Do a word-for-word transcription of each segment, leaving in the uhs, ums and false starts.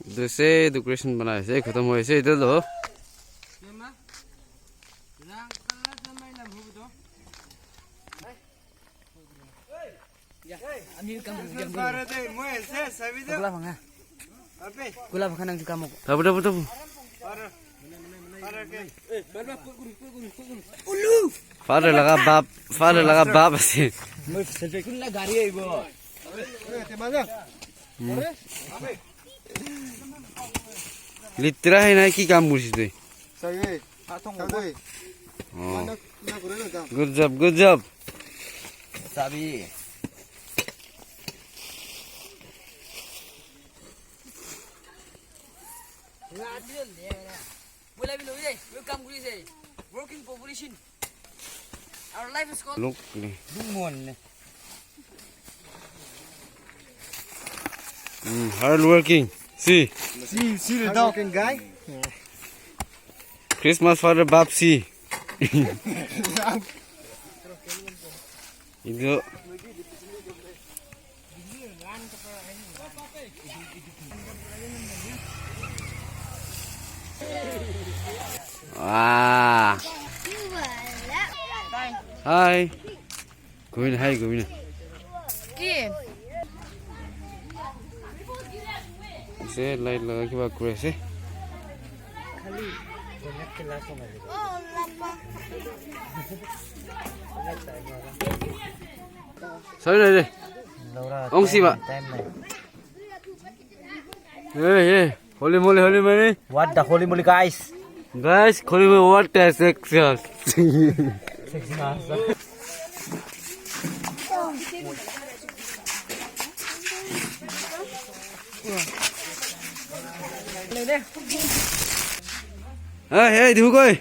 Duse decoration banai ase, khatam hoise etia toh. Tabu, tabu, tabu. Father laga bap, father laga bap ase. Litera hai na, ki kam kurishi tui? Oh. Good job, good job. Look. Mm, hard working. See. See, see the dog. Hard working guy. Christmas father bap, see. Itu. Wah. Hi. Gomina, hi, Gomina. Ki? Ase light laga kiba kuri ase. Sorry, sorry. Ongsi ba. Hey, hey. Holy moly, holy moly. What the holy moly, guys? Guys, holy moly, what a success. Hey, hey, Dihukoi.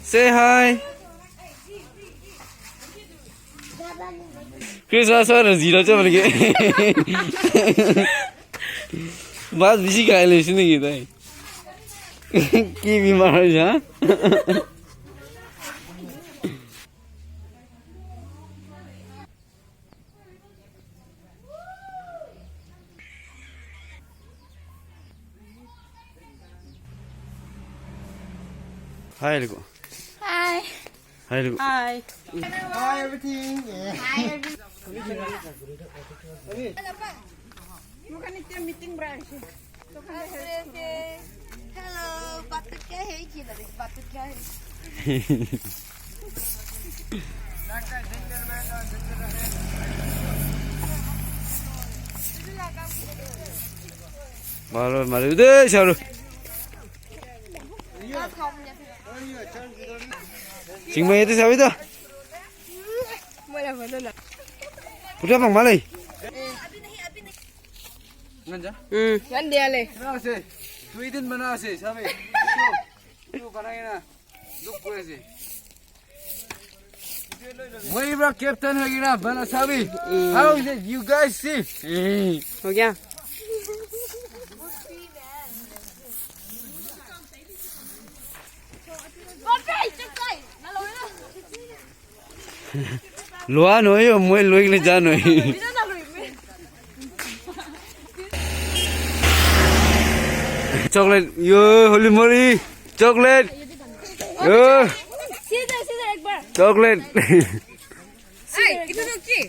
Say hi. Christmas or zero cha bolke. Baat bishi khai le isne ki tai. Ki bimar hoy ja? Hi, Liko. Hi. Hi, Liko. Hi. Hi, everything. Yeah. Hi, everything. Hello, बात तो क्या है? ये लगे, बात तो क्या है? Malo, malo. Udah, saru. Sing mai itu siapa itu? Putra bang malai. Nganja? Hmm, kan dia le. Mana sih? Tu idin mana sih? Siapa? Itu, itu mana ini? Duk kue sih. Wave ra captain hoikena bana sabi. How is it? You guys see? हो गया? Loa nohoi, moi loikena ja nohoi. Chocolate, yo, holy moly, chocolate, yo, सीधे, सीधे एक बार। Chocolate। Hey, itu tuh ki.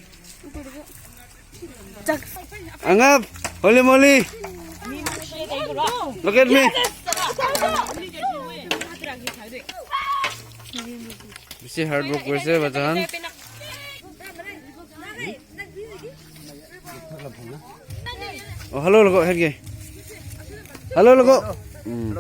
Angap, holy moly. Look at me. Bishi hard work korise bacha khan. Oh, hello, logo, herge. Hello, logo. Hmm.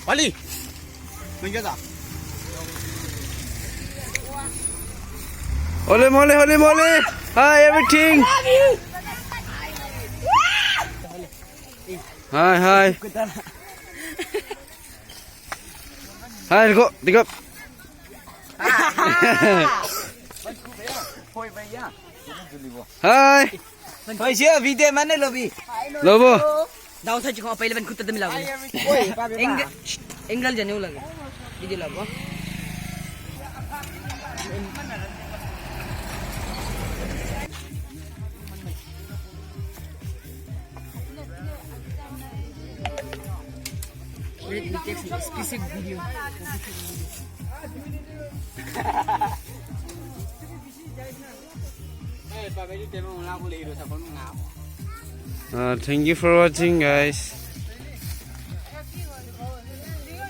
Pali. Menjaga. Holy moly, holy moly. Hi, everything. Hi, hi. Hi, go, tigap. Hi. Hoise, video mane lobi. Lobo. Dao sa chiko pa eleven khutta demi lago. Angle, angle jane lage. Video lago. Wait, we take some specific video. Uh, thank you for watching, guys.